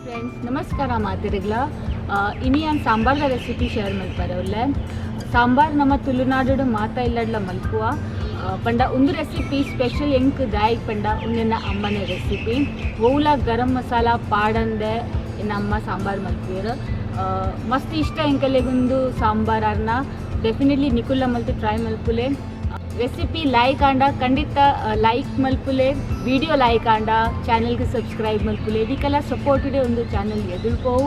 Friends, ನಮಸ್ಕಾರ ಮಾತೆರೆಗ್ಲ. ಇನಿ ಯಾನ್ ಸಾಂಬಾರ್ದ ರೆಸಿಪಿ ಶೇರ್ ಮಲ್ಪರೆ ಉಲ್ಲೆ. ಸಾಂಬಾರ್ ನಮ್ಮ ತುಳುನಾಡು ಮಾತ ಇಲ್ಲಡ್ಲ ಮಲ್ಪುವ. ಪಂಡ ಉಂದು ರೆಸಿಪಿ ಸ್ಪೆಷಲ್ ಎಂಕ್ ದಾಯೆಗ್ ಪಂಡ ಉಂದೆನ್ನ ಅಮ್ಮನ ರೆಸಿಪಿ. ಒವ್ಲ ಗರಂ ಮಸಾಲ ಪಾಡಂದೆ ಎನ್ನ ಅಮ್ಮ ಸಾಂಬಾರ್ ಮಲ್ಪುವೆರ್. ಮಸ್ತ್ ಇಷ್ಟ ಎಂಕಲೆಗುಂದು ಸಾಂಬಾರ್ ಅರ್ನ. ಡೆಫಿನೆಟ್ಲಿ ನಿಕುಲ್ಲ ಮಲ್ತ್ ಟ್ರೈ ಮಲ್ಪುಲೆ. ರೆಸಿಪಿ ಲೈಕ್ ಆಂಡ ಖಂಡಿತ ಲೈಕ್ ಮಲ್ಪುಲೆ. ವಿಡಿಯೋ ಲೈಕ್ ಆಂಡ ಚಾನೆಲ್ಗೆ ಸಬ್ಸ್ಕ್ರೈಬ್ ಮಲ್ಪುಲೆ. ಇದಕ್ಕೆಲ್ಲ ಸಪೋರ್ಟ್ ಇದೆ ಒಂದು ಚಾನಲ್ ಎದುರ್ಪೋವು.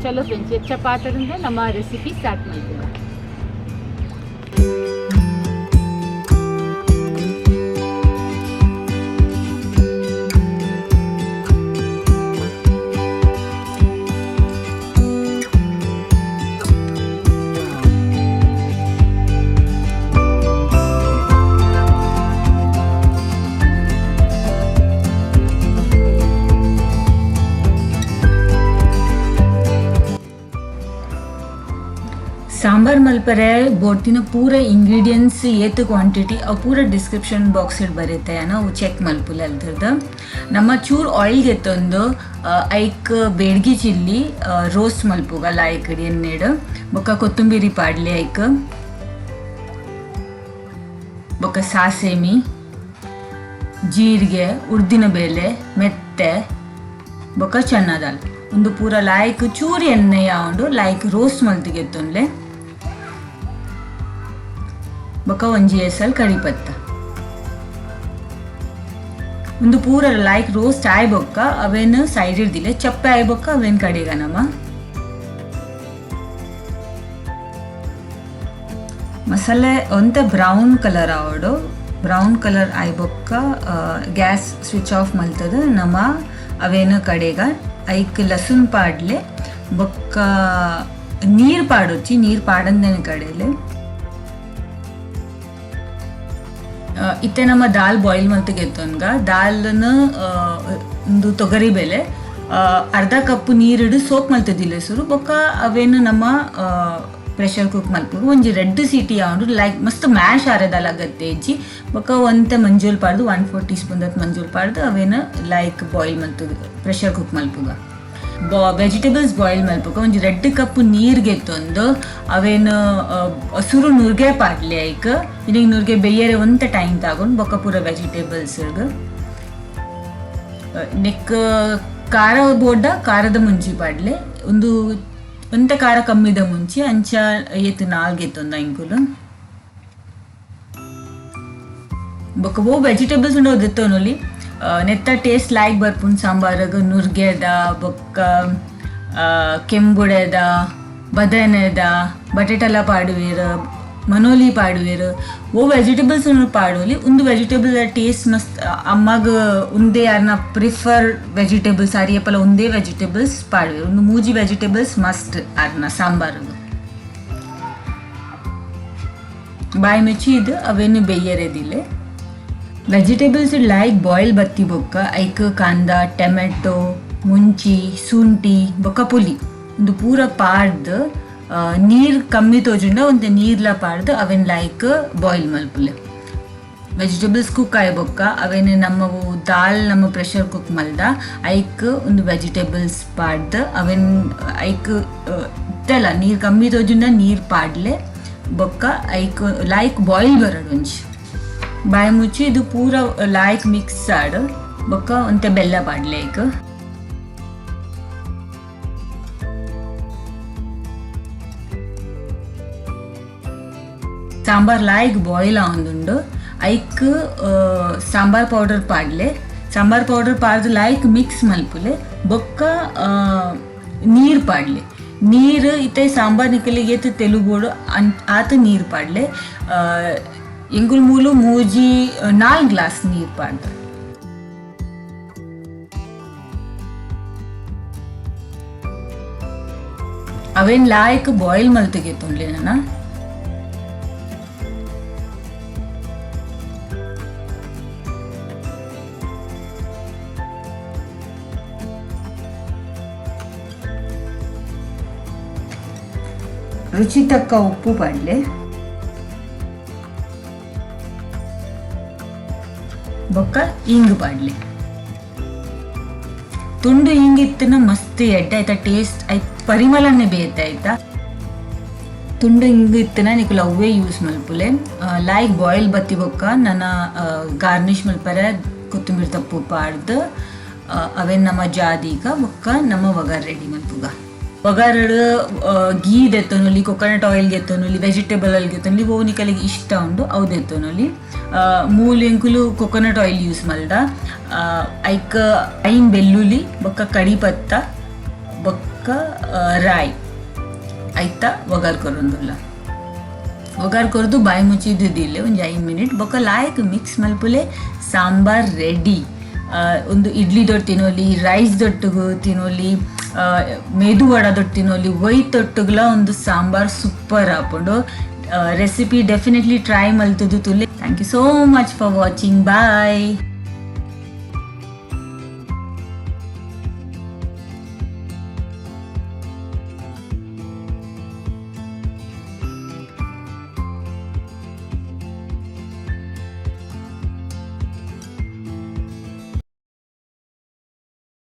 ಚಲೋ ಫ್ರೆಂಡ್ಸ್, ಹೆಚ್ಚ ಪಾತ್ರದಿಂದ ನಮ್ಮ ರೆಸಿಪಿ ಸ್ಟಾರ್ಟ್ ಮಲ್ಪುಗ. ಸಾಂಬಾರ್ ಮಲ್ಪರೆ ಬೋಡ್ತಿನ ಪೂರ ಇಂಗ್ರೀಡಿಯೆಂಟ್ಸ್ ಏತ್ ಕ್ವಾಂಟಿಟಿ ಅವು ಪೂರ ಡಿಸ್ಕ್ರಿಪ್ಷನ್ ಬಾಕ್ಸ್ ಬರುತ್ತೆ ಅವು ಚೆಕ್ ಮಲ್ಪುಲೆ. ಅಲ್ದರ್ದು ನಮ್ಮ ಚೂರು ಆಯಿಲ್ ಗೆತ್ತೊಂದು ಐಕ್ ಬೇಡ್ಗಿ ಚಿಲ್ಲಿ ರೋಸ್ಟ್ ಮಲ್ಪುಗ ಲಾಯ್ಕ್ ಎಣ್ಣೆಡ್. ಬೊಕ್ಕ ಕೊತ್ತಂಬರಿ ಪಾಡ್ಲೆ ಐಕ್, ಬೊಕ್ಕ ಸಾಸೇಮಿ, ಜೀರಿಗೆ, ಉದ್ದಿನ ಬೇಳೆ, ಮೆತ್ತೆ, ಬೊಕ್ಕ ಚನ್ನದಾಲ್ ಒಂದು ಪೂರ ಲಾಯ್ಕ್ ಚೂರು ಎಣ್ಣೆ ಉಂಡು ಲಾಯ್ಕ್ ರೋಸ್ಟ್ ಮಲ್ತಿಗೆತ್ತೊಂದ್ಲೆ. ಬೊಕ್ಕ ಒಂಜಿ ಎಸಲ್ ಕರಿಪತ್ತ ಒಂದು ಪೂರ ಲೈಕ್ ರೋಸ್ಟ್ ಆಯ್ ಬೊಕ್ಕ ಅವೇನು ಸೈಡ್ ಇರ್ದಿಲ್ಲ ಚಪ್ಪೆ ಆಯ್ ಬೊಕ್ಕ ಅವೇನು ಕಡೆಗ ನಮ್ಮ ಮಸಾಲೆ ಒಂತೆ ಬ್ರೌನ್ ಕಲರ್ ಆವಡು. ಬ್ರೌನ್ ಕಲರ್ ಆಯ್ ಬೊಕ್ಕ ಗ್ಯಾಸ್ ಸ್ವಿಚ್ ಆಫ್ ಮಲ್ತದ ನಮ್ಮ ಅವೇನು ಕಡೆಗ ಐಕ್ ಲಸುನ್ ಪಾಡ್ಲೆ. ಬೊಕ್ಕ ನೀರು ಪಾಡೊಚ್ಚಿ, ನೀರು ಪಾಡಂದೇನೆ ಕಡೆಲೆ. ಇತ್ತೆ ನಮ್ಮ ದಾಲ್ ಬಾಯ್ಲ್ ಮಲ್ತ್ ದಾಲ್ನ ಒಂದು ತೊಗರಿ ಬೇಳೆ ಅರ್ಧ ಕಪ್ ನೀರಿಡು ಸೋಕ್ ಮಲ್ತದಿಲ್ಲ ಸುರು. ಬೊಕ್ಕ ಅವೇನು ನಮ್ಮ ಪ್ರೆಷರ್ ಕುಕ್ ಮಲ್ಪುಗ. ಒಂಜಿ ರೆಡ್ ಸೀಟಿ ಆವೊಂಡು ಲೈಕ್ ಮಸ್ತ್ ಮ್ಯಾಶ್ ಆರೆದಲ್ಲ ಅಗತ್ಯ ಇಜ್ಜಿ. ಬೊಕ್ಕ ಒಂತೆ ಮಂಜೂಲ್ ಪಾಡ್ದು, 1/4 ಟೀ ಸ್ಪೂನ್ ದತ್ ಮಂಜೂಲ್ ಪಾಡ್ದು ಅವೇನು ಲೈಕ್ ಬಾಯ್ಲ್ ಮಲ್ತುದು ಪ್ರೆಷರ್ ಕುಕ್ ಮಲ್ಪುಗ. ವೆಜಿಟೇಬಲ್ಸ್ ಬಾಯ್ಲ್ ಮಲ್ಪುಗ. ಒಂಜಿ 2 ಕಪ್ ನೀರ್ ಗೆತ್ತೊಂದು ಅವೇನು ಸುರು ನುರ್ಗೆ ಪಾಡ್ಲೆ ಐಕ್. ಇನಿಗ್ ನುರ್ಗೆ ಬೆಯ್ಯರೆ ಒಂತೆ ಟೈಮ್ ತಗೊಂಡು ಬೊಕ್ಕ ಪೂರ ವೆಜಿಟೇಬಲ್ಸ್ ನೆಕ್ ಖಾರ ಬೋಡ್ಡ ಖಾರದ ಮುಂಚಿ ಪಾಡ್ಲೆ. ಒಂದು ಒಂತೆ ಖಾರ ಕಮ್ಮಿದ ಮುಂಚಿ ಅಂಚ ಏತ್ ನಾಲ್ಗೆ ಎತ್ತೊಂದು ಅಂಕುಲು. ಬೊಕ್ಕ ಓ ವೆಜಿಟೇಬಲ್ಸ್ ಉಂಡು ದೆತ್ತೊನೊಲಿ ನೆತ್ತ ಟೇಸ್ಟ್ ಲೈಕ್ ಬರ್ಪುಂಡು ಸಾಂಬಾರಗ್. ನುರ್ಗೆದ, ಬೊಕ್ಕ ಕೆಂಬುಡೆದ, ಬದನೆದ, ಬಟೇಟಲ ಪಾಡುವೆರ್, ಮನೋಲಿ ಪಾಡುವೆರ್. ಓ ವೆಜಿಟೇಬಲ್ಸ್ ಪಾಡೋಲಿ. ಉಂದು ವೆಜಿಟೇಬಲ್ ಟೇಸ್ಟ್ ಮಸ್ತ್ ಅಮ್ಮಗ್ ಉಂದೇ ಅರ್ನ ಪ್ರಿಫರ್ ವೆಜಿಟೇಬಲ್ಸ್ ಅರಿಯಪಲ ಉಂದೇ ವೆಜಿಟೇಬಲ್ಸ್ ಪಾಡುವೆರ್. ಉಂದು ಮೂಜಿ ವೆಜಿಟೇಬಲ್ಸ್ ಮಸ್ಟ್ ಅರ್ನ ಸಾಂಬಾರ್ಗ್. ಬಾಯಿ ಮೆಚ್ಚಿ ಇದು ಅವೇನು ಬೆಯ್ಯರೆದಿಲ್ಲ. ವೆಜಿಟೇಬಲ್ಸ್ ಲೈಕ್ ಬಾಯ್ಲ್ ಬತ್ತಿ ಬೊಕ್ಕ ಐಕ್ ಕಾಂದ, ಟೊಮೆಟೊ, ಮುಂಚಿ, ಶುಂಠಿ ಬೊಕ್ಕ ಪುಲಿ ಒಂದು ಪೂರ ಪಾಡ್ದು ನೀರು ಕಮ್ಮಿ ತೋಜುಂಡ ಒಂತೆ ನೀರ್ಲ ಪಾಡ್ದು ಅವೇನು ಲೈಕ್ ಬಾಯ್ಲ್ ಮಲ್ಪುಲೆ. ವೆಜಿಟೇಬಲ್ಸ್ ಕುಕ್ ಆಯ್ ಬೊಕ್ಕ ಅವೇನು ನಮ್ಮವು ದಾಲ್ ನಮ್ಮ ಪ್ರೆಷರ್ ಕುಕ್ ಮಲ್ದ ಐಕ್ ಒಂದು ವೆಜಿಟೇಬಲ್ಸ್ ಪಾಡ್ದು ಅವೇನು ಐಕ್ ಇತ್ತಲ್ಲ ನೀರು ಕಮ್ಮಿ ತೋಜುಂಡ ನೀರು ಪಾಡ್ಲೆ. ಬೊಕ್ಕ ಐಕ್ ಲೈಕ್ ಬಾಯ್ಲ್ ಬರಡು ಒಂಜಿ ಬಾಯಿ ಮುಚ್ಚಿ ಇದು ಪೂರ ಲೈಕ್ ಮಿಕ್ಸ್ ಆಡು. ಬೊಕ್ಕ ಒಂತೆ ಬೆಲ್ಲ ಪಾಡ್ಲೆ ಐಕ್. ಸಾಂಬಾರ್ ಲಾಯ್ಕ್ ಬಾಯ್ಲ್ ಆವೊಂದುಂಡು. ಐಕ್ ಸಾಂಬಾರ್ ಪೌಡರ್ ಪಾಡ್ಲೆ. ಸಾಂಬಾರ್ ಪೌಡರ್ ಪಾಡ್ದು ಲಾಯ್ಕ್ ಮಿಕ್ಸ್ ಮಲ್ಪುಲೆ. ಬೊಕ್ಕ ನೀರು ಪಾಡ್ಲೆ. ನೀರು ಇತ್ತೆ ಸಾಂಬಾರ್ ನಿಕಲಿಗೆ ಏತ್ ತೆಲುಗೋಡು ಆತ್ ನೀರು ಪಾಡ್ಲೆ. ಎಂಕುಲು ಮೂಲು ಮೂಜಿ 4 ಗ್ಲಾಸ್ ನೀರು ಪಾಡ್ದ. ಅವೇನ್ ಲಾಯ್ಕ್ ಬಾಯ್ಲ್ ಮಲ್ತಿಗೆತ್ತೊಂಡ್ಲೆ ನನ. ರುಚಿ ತಕ್ಕ ಉಪ್ಪು ಪಾಡ್ಲೆ. ಬೊಕ್ಕ ಇಂಗು ಪಾಡ್ಲೆ. ತುಂಡು ಹಿಂಗ್ ಇತ್ತಿನ ಮಸ್ತ್ ಎಡ್ಡೆ ಆಯ್ತಾ ಟೇಸ್ಟ್ ಐತ್, ಪರಿಮಳನೇ ಬೇತೆ ಆಯ್ತಾ. ತುಂಡು ಹಿಂಗ್ ಇತ್ತಿನ ನಿಕುಲು ಅವೇ ಯೂಸ್ ಮಲ್ಪುಲೆ. ಲಾಯ್ಕ್ ಬಾಯ್ಲ್ ಬತ್ತಿ ಬೊಕ್ಕ ನನ ಗಾರ್ನಿಷ್ ಮಲ್ಪರೆ ಕೊತ್ತಂಬರಿ ತಪ್ಪು ಪಾಡ್ದು ಅವೆನ್ ನಮ್ಮ ಜಾದೀಗ ಬೊಕ್ಕ ನಮ್ಮ ವಗಾರ್ ರೆಡಿ ಮಲ್ಪುಗ. ವಗಾರಡ್ ಗೀ ದೆತ್ತೊನೊಲಿ, ಕೊಕೊನಟ್ ಆಯಿಲ್ ದೆತ್ತೊನೊಲಿ, ವೆಜಿಟೇಬಲ್ ಆಯಿಲ್ ದೆತ್ತೊನೊಲಿ, ಒವು ನಿಕಲೆಗ್ ಇಷ್ಟ ಉಂಡು ಅವು ದೆತ್ತೊನೊಲಿ. ಮೂಲು ಎಂಕುಲು ಕೊಕೊನಟ್ ಆಯಿಲ್ ಯೂಸ್ ಮಲ್ದ. ಐಕ್ ಐನ್ ಬೆಳ್ಳುಳ್ಳಿ ಬೊಕ್ಕ ಕಡಿ ಪತ್ತ ಬೊಕ್ಕ ರಾಯಿ ಐತ ವಗಾರ್ ಕೊರೊಂದುಲ್ಲ. ವಗಾರ್ ಕೊರ್ದು ಬಾಯಿ ಮುಚ್ಚಿದ್ದು ದೀಲೆ ಒಂಜಿ 5 ಮಿನಿಟ್, ಬೊಕ್ಕ ಲಾಯ್ಕ್ ಮಿಕ್ಸ್ ಮಲ್ಪುಲೆ, ಸಾಂಬಾರ್ ರೆಡಿ. ಒಂದು ಇಡ್ಲಿ ದೊಟ್ಟು ತಿನ್ನೊಲಿ, ರೈಸ್ ದೊಟ್ಟುಗು ತಿನ್ನೊಲಿ, ಮೆದು ವಡ ದೊಟ್ಟು ತಿನ್ನೊಲಿ, ಒಯ್ ತೊಟ್ಟುಗುಲ ಒಂದು ಸಾಂಬಾರ್ ಸೂಪರ್ ಆಪುಂಡು. ರೆಸಿಪಿ ಡೆಫಿನೆಟ್ಲಿ ಟ್ರೈ ಮಲ್ತುದು ತುಲೆ. Thank you so much for watching. Bye.